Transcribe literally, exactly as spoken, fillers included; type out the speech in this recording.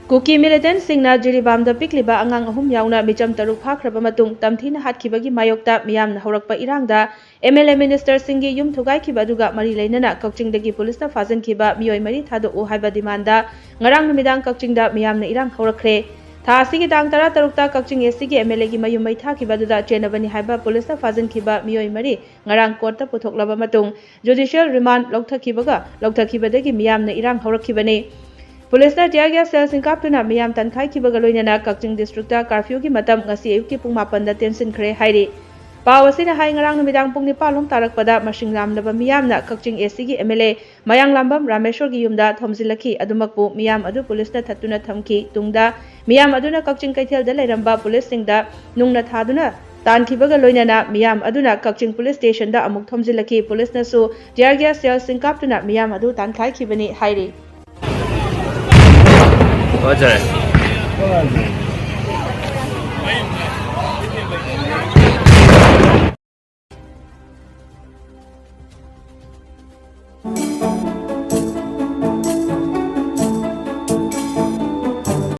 ꯀꯨꯀꯤ ꯃꯤꯂꯤꯇꯦꯟꯠꯁꯤꯡꯅ ꯖꯤꯔꯤꯕꯥꯝꯗ ꯄꯤꯛꯂꯤꯕ ꯑꯉꯥꯡ ꯑꯍꯨꯝ ꯌꯥꯎꯅ ꯃꯤꯆꯝ ꯇꯔꯨꯛ ꯐꯥꯈ꯭ꯔꯕ ꯃꯇꯨꯡ ꯇꯝꯊꯤꯅ ꯍꯥꯠꯈꯤꯕꯒꯤ ꯃꯥꯌꯣꯛꯇ ꯃꯤꯌꯥꯝꯅ ꯍꯧꯔꯛꯄ ꯏꯔꯥꯡꯗ ꯑꯦꯝ ꯑꯦꯜ ꯑꯦ ꯃꯤꯅꯤꯁꯇꯔꯁꯤꯡꯒꯤ ꯌꯨꯝ ꯊꯨꯒꯥꯏꯈꯤꯕ ꯑꯗꯨꯒ ꯃꯔꯤ ꯂꯩꯅꯅ ꯀꯛꯆꯤꯡꯗꯒꯤ ꯄꯨꯂꯤꯁꯅ ꯐꯥꯖꯤꯟꯈꯤꯕ ꯃꯤꯑꯣꯏ ꯃꯔꯤ ꯊꯥꯗꯣꯛꯎ ꯍꯥꯏꯕ ꯗꯤꯃꯥꯟꯗ ꯉꯔꯥꯡ ꯅꯨꯃꯤꯗꯥꯡ ꯀꯛꯆꯤꯡꯗ ꯃꯤꯌꯥꯝꯅ ꯏꯔꯥꯡ ꯍꯧꯔꯛꯈ꯭ꯔꯦ꯫ ꯊꯥ ꯑꯁꯤꯒꯤ ꯇꯥꯡ ꯇꯔꯥ ꯇꯔꯨꯛꯇ ꯀꯛꯆꯤꯡ ꯑꯦ ꯁꯤꯒꯤ ꯑꯦꯝ ꯑꯦꯜ ꯑꯦꯒꯤ ꯃꯌꯨꯝ ꯃꯩ ꯊꯥꯈꯤꯕ ꯑꯗꯨꯗ ꯆꯦꯟꯅꯕꯅꯤ ꯍꯥꯏꯕ ꯄꯨꯂꯤꯁꯅ ꯐꯥꯖꯤꯟꯈꯤꯕ ꯃꯤꯑꯣꯏ ꯃꯔꯤ ꯉꯔꯥꯡ ꯀꯣꯔꯠꯇ ꯄꯨꯊꯣꯛꯂꯕ ꯃꯇꯨꯡ ꯖꯨꯗꯤꯁꯤꯌꯦꯜ ꯔꯤꯃꯥꯟꯗ ꯂꯧꯊꯈꯤꯕ ꯂꯧꯊꯈꯤꯕꯗꯒꯤ ꯃꯤꯌꯥꯝꯅ ꯏꯔꯥꯡ ꯍꯧꯔꯛꯈꯤꯕꯅꯤ꯫ ꯄꯨꯂꯤꯁꯅ tear gas shell ꯁꯤꯡ ꯀꯥꯞꯇꯨꯅ ꯃꯤꯌꯥꯝ ꯇꯥꯟꯈꯥꯏꯈꯤꯕꯒ ꯂꯣꯏꯅꯅ ꯀꯛꯆꯤꯡ ꯗꯤꯁꯇ꯭ꯔꯤꯛꯇ curfew ꯒꯤ ꯃꯇꯝ ꯉꯁꯤ ꯑꯌꯨꯛꯀꯤ ꯄꯨꯡ ꯃꯥꯄꯟꯗ ꯇꯦꯟꯁꯤꯟꯈ꯭ꯔꯦ ꯍꯥꯏꯔꯤ꯫ ꯄꯥꯎ ꯑꯁꯤꯅ ꯍꯥꯏ, ꯉꯔꯥꯡ ꯅꯨꯃꯤꯗꯥꯡ ꯄꯨꯡ ꯅꯤꯄꯥꯟ ꯂꯣꯝ ꯇꯥꯔꯛꯄꯗ ꯃꯁꯤꯡ ꯌꯥꯝꯂꯕ ꯃꯤꯌꯥꯝꯅ ꯀꯛꯆꯤꯡ ꯑꯦ ꯁꯤꯒꯤ ꯑꯦꯝ ꯑꯦꯜ ꯑꯦ ꯃꯌꯥꯡꯂꯥꯝꯕꯝ ꯔꯥꯃꯦꯁꯣꯔꯒꯤ ꯌꯨꯝꯗ ꯊꯣꯝꯖꯤꯜꯂꯛꯈꯤ꯫ ꯑꯗꯨꯃꯛꯄꯨ ꯃꯤꯌꯥꯝ ꯑꯗꯨ ꯄꯨꯂꯤꯁꯅ ꯊꯠꯇꯨꯅ ꯊꯝꯈꯤ꯫ ꯇꯨꯡꯗ ꯃꯤꯌꯥꯝ ꯑꯗꯨꯅ ꯀꯛꯆꯤꯡ ꯀꯩꯊꯦꯜꯗ ꯂꯩꯔꯝꯕ ꯄꯨꯂꯤꯁꯁꯤꯡꯗ ꯅꯨꯡꯅ ꯊꯥꯗꯨꯅ ꯇꯥꯟꯈꯤꯕꯒ ꯂꯣꯏꯅꯅ ꯃꯤꯌꯥꯝ ꯑꯗꯨꯅ ꯀꯛꯆꯤꯡ ꯄꯨꯂꯤꯁ ꯁ꯭ꯇꯦꯁꯟꯗ ꯑꯃꯨꯛ ꯊꯣꯝꯖꯤꯜꯂꯛꯈꯤ꯫ ꯄꯨꯂꯤꯁꯅꯁꯨ tear gas shell ꯁꯤꯡ ꯀꯥꯞꯇꯨꯅ ꯃꯤꯌꯥꯝ ꯑꯗꯨ ꯇꯥꯟꯈꯥꯏꯈꯤꯕꯅꯤ ꯍꯥꯏꯔꯤ꯫ ꯐꯖꯔꯦ꯫